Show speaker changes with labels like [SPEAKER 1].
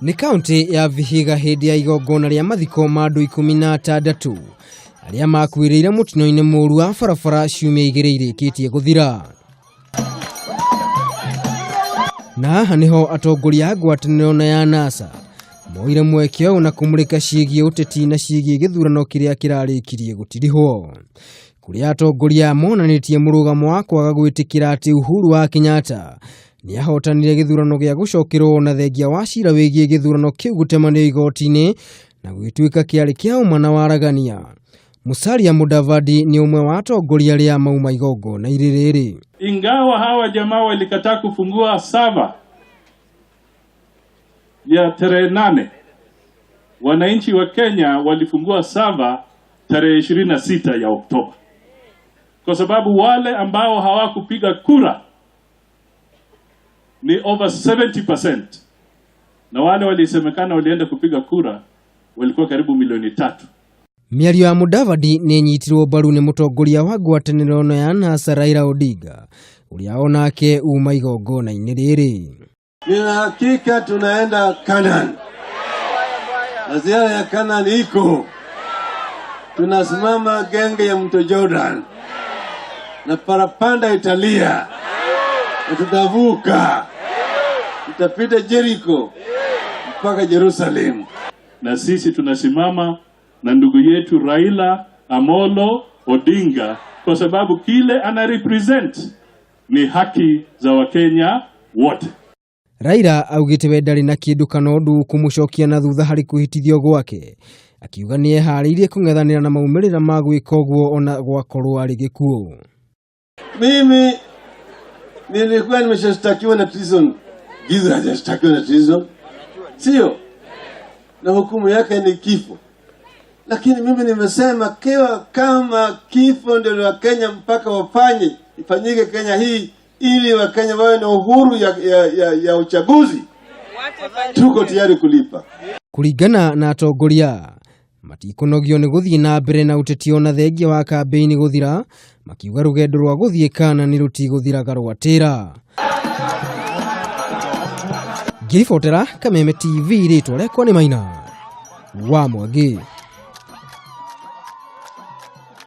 [SPEAKER 1] Nĩ kaũntĩ ya Vihiga hĩndĩ ya igongona rĩa mathiko ma andũ 16 arĩa makuĩrĩire mũtino-inĩ mũru wa barabara ciumia 2 irĩkĩtie gũthira. Na haha nĩho atongoria a ngwatanĩro na ya NASA moire mweke ũyũ na kũmũrĩka ciĩgiĩ ũteti na ciĩgiĩ gĩthurano kĩrĩa kĩrarĩkirie gũtirihwo. Kũrĩa atongoria monanĩtie mũrũgamo wa kwaga gwĩtĩkĩra atĩ Uhuru wa Kenyatta nĩ ahotanire gĩthurano gĩa gũcokerwo na thengia wa cira wĩgiĩ gĩthurano kĩu gũtemanio igoti-inĩ na gũgĩtuĩka kĩarĩ kĩa ũma na waragania. Musalia Mudavadi nĩ ũmwe wa atongoria arĩa mauma igongona-inĩ rĩrĩ.
[SPEAKER 2] Ingawa hawa jamaa walikataa kufungua sava ya tarehe 8, wananchi wa Kenya walifungua sava tarehe 26 ya Oktoba, kwa sababu wale ambao hawakupiga kura ni over 70%, na wale walisemekana walienda kupiga kura walikuwa karibu milioni 3.
[SPEAKER 1] Mĩario ya Mudavadi nĩ ĩnyitirwo mbaru nĩ mũtongoria wa ngwatanĩro ĩno ya NASA Raila Odinga ũrĩa onake uma igongona-inĩ rĩrĩ.
[SPEAKER 3] Nina hakika tunaenda Canaan. Na ziara ya Canaan iko. Tunasimama genge ya mto Jordan. Na parapanda italia. Na tutavuka. Tutapita Jericho mpaka Jerusalem.
[SPEAKER 2] Na sisi tunasimama na ndugu yetu Raila Amolo Odinga kwa sababu kile ana represent ni haki za Wakenya wote.
[SPEAKER 1] Raila augĩte we ndarĩ na kĩndũ kana ũndũ kũmũcokia na thutha harĩ kwĩhĩtithio gwake, akiuga nĩ eharĩirie kũng'ethanĩra na maumĩrĩra ma gwĩka ũguo ona gwakorwo arĩ gĩkuũ.
[SPEAKER 3] Mimi nilikuwa nimeshashtakiwa na treason. Githu hajashtakiwa na treason, sio? Na hukumu yake ni kifo. Lakini mimi nimesema kiwa kama kifo ndio Wakenya mpaka wafanye, ifanyike Kenya hii ili Wakenya wawe na uhuru ya uchaguzi, tuko tayari kulipa.
[SPEAKER 1] Kuringana na atongoria matikunogio nĩ gũthiĩ na mbere na ũteti ona thengia wa kambĩini gũthira, makiuga rũgendo rwa gũthiĩ kana nĩ rũtigũthiraga rwatĩra. Ngĩribotera Kameme TV, rĩtwa rĩakwa nĩ Maina wa Mwangi.